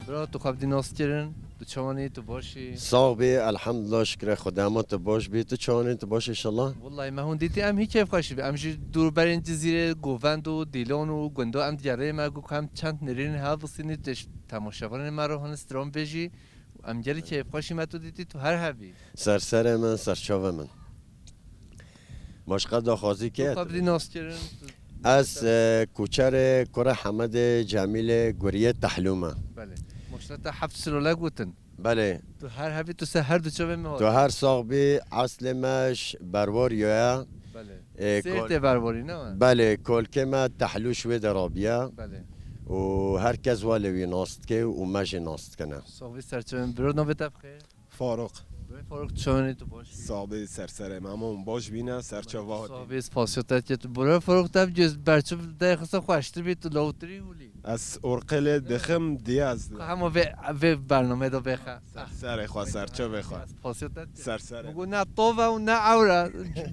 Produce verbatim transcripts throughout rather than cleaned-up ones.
Bira, tu xwe bi dî nas kirin, tu çawan î, tu baş î? Sax bî, elhamdulillah, şikirê Xwedê, hema tu baş bî, tu çawan î, tu baş î inşallah? Wellahî me hûn dîtî, em hî keyfxweş bî. Em ji dûrberên Cizîrê, Govend û Dîlon û gundo em digerê me got ku em çend nêrînên hev bisînî, tu ji temaşevanên me re hûn stran bêjî. Em gelî keyfxweş î me tu dîtî, tu her hev î. Ser serê min, ser çavê min. Maşqa daxwazî Tu ket. xwe bi dî nas kirin, tu Ez e, kuçerê kurê Hemedê Cemîlê Guriyê Tehlû me. Belê. Maşallah te heft silole gotin. Belê. Tu her hev î, tu ser her du çavê me Tu hat. her sax bî, eslê me ji Berwariyo ye. Belê. E, Sêr kol- tê Berwarî, ne we? Belê, kolkê me Tehlû ji wê de rabiye. Belê. Û her kes welê wî nas dike û me jî nas dikine. Sax bî, ser çavê min. Biro, navê te bi xêr? Faruk. Biro Faruk, çawan î, tu baş î? Sax bî, ser serê me. Hemû baş bîne, ser çava hatî. Sax bî, spasiya te diket. Biro Faruk, te bi göz berçiv de xisa xweştir bî, tu lawtirî hûlî. Ez orqelê dixim, diye ez Ka hema vê, vê bernameyê de bêxe. Ser serê xwe, ser çavê xwe. Spasiya te diket. Ser serê. Min got ne tov e û ne ewr e.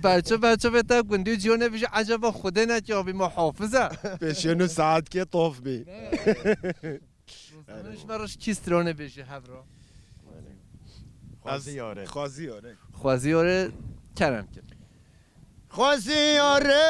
Berçiv, berçivê te gundî û cîhanê bijî, eceba Xwedê nekî, Rabî muhafiz e. Pêşiyê nû saetkê tov bî. Min ji me re ji kî stranê bêjî hev re? Xwezî yare. Xwezî yare. Xwezî yare, kerem kir. Xwezî yare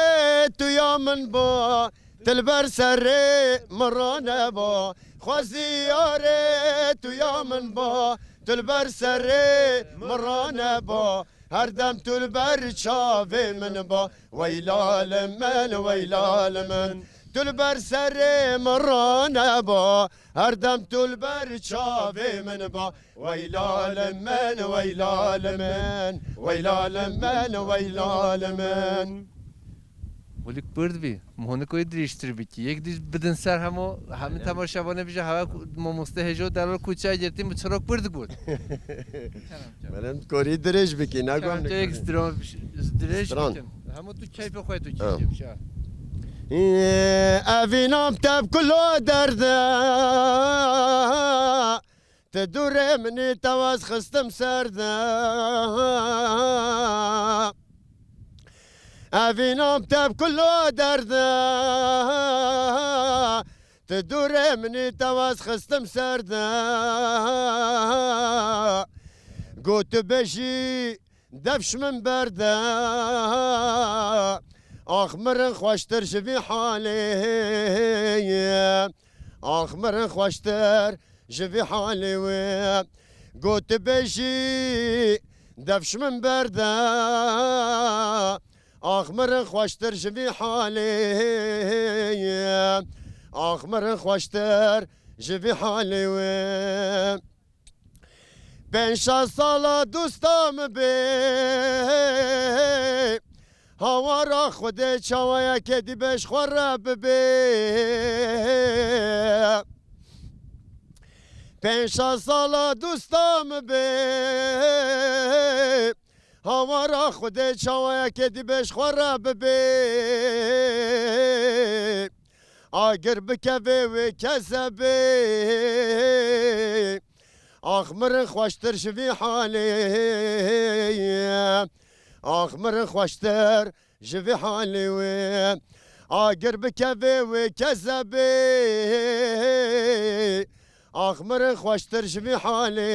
tu ya min ba, tu li ber serê min raneba. Xwezî yare tu ya min ba, tu li ber serê min raneba. Her dem tu li ber çavê min ba. Weyla li min, weyla li min. Tu li ber serê min raneba. Her dem tu li ber çavê min ba. Weyla li min, weyla li min. Weyla li min, weyla li min. Hûlî kurd bî. Mohnikoyê dirêjtir bikî. Yek dî bidin ser hemo, hemî Aynen. temaşevanê bije, hewa ku-, mamoste hêjo delal kuçe girtî, min çira kurd got. Kerem, kerem. Meren korî dirêj bikî, ne Kerem, gon tu yek stran biş-, dirêj Stran. bikin. Hema tu keyfê xwe tu Ha. keyfê bişe. Evînam te bi kulo derde. Ti dûrê min î, te wez xistim ser de. Evînam te bi kulo derde. Ti dûrê min î, te wez xistim ser de. Got tu bêjî, dev ji min berde. Ax mirin xweştir ji vî halê. Ax mirin xweştir ji vî halê wê. Got tu bêjî, dev ji min berde. Ax mirin xweştir ji vî halê. Ax mirin xweştir ji vî halê wê. Pênc şeş sala dosta min bê. Hawara Xwedê çawayeke dî be ji xwe re bibê. Pênc şeş sala dosta min bê. Hawara Xwedê çawayeke dî be ji xwe re bibê. Agir bikevê wê kezebê. Ax mirin xweştir ji vî halê. Ax mirin xweştir ji vî halê wê. Agir bikevê wê kezebê. Ax mirin xweştir ji vî halê.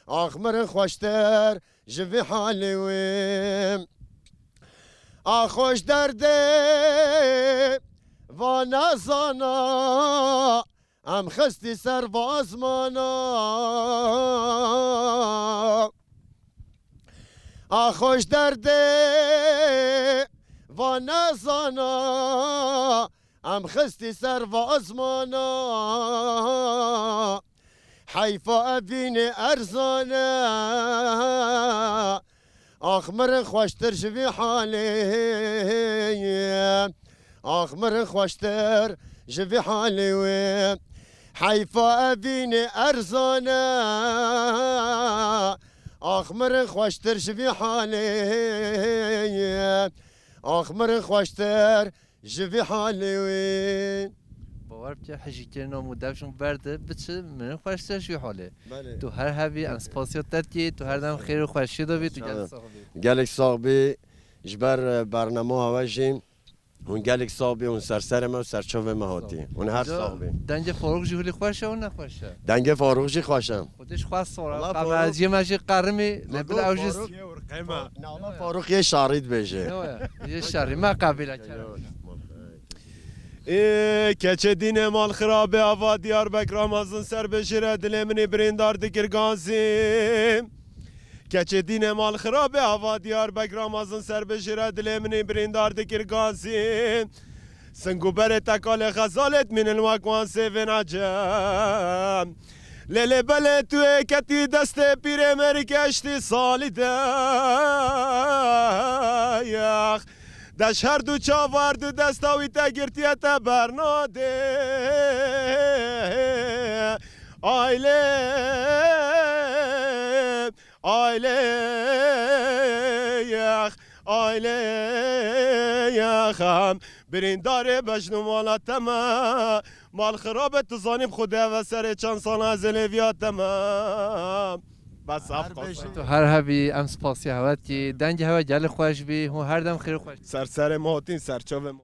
Ax mirin xweştir ji vî halê wê. Ax xweş derdê va nezana. Em xistî ser va ezmana. Ax xweş derdê va nezana. Em xistî ser va ezmana. Heyfa evînê erzan e. Ax mirin xweştir ji vî halê. Ax mirin xweştir ji vî halê wê. Heyfa evînê erzan e. Ax mirin xweştir ji vî halê. Ax mirin xweştir ji vî halê wê. Bawer bike, hijîkirina mû dev ji min berde, biçi mirin xweştir ji wî halê. Belê. Tu her hebî, em spasiya te dikî, tu her dem xêr û xweşiyê de bî, tu gelek sax bî. Gelek sax bî, ji ber, e, bernama hewe jî. Hûn gelek sax bî, hûn ser serê me û ser çavê me hatî. Hûn her sax bî. Dengê Farûq jî hûlî xweş e û nexweş e? Dengê Farûk jî xweş e. Xwedê ji xwe sor e. Wala Qameciyê me jî qerimî, lê bila ew jî Nala Farûk yê şarî dibêje. Yo, yo. Yê şerî me qebîle kere. Ê keçê dînê mal xirabê ava Diyarbek Ramazan ser bijire dilê min ê birîndar dikir gazî. Keçê dînê mal xirabê ava Diyarbek Ramazan ser bijire dilê min ê birîndar dikir gazî. Sing û berê tekalê xezalê dimînin wek wan sêvên ecem. Lê lê belê tu ê ketî destê pîrê mêrik eştî salî de. Deş her du çav her du desta wî te girtiye te bernadê. Aylê, aylê, yex, aylê, yex em. Birîndarê bejn û mala te me. Mal xirabe tu zanî bi xwe deve serê çend sala ez ê lêviya te me. Bes ev qas. Tu her hebî, em spasiya hewe dikî. Dengê hewe gelek xweş bî. Hûn her dem xêr û xweş. Ser serê me hatîn, ser çavê me.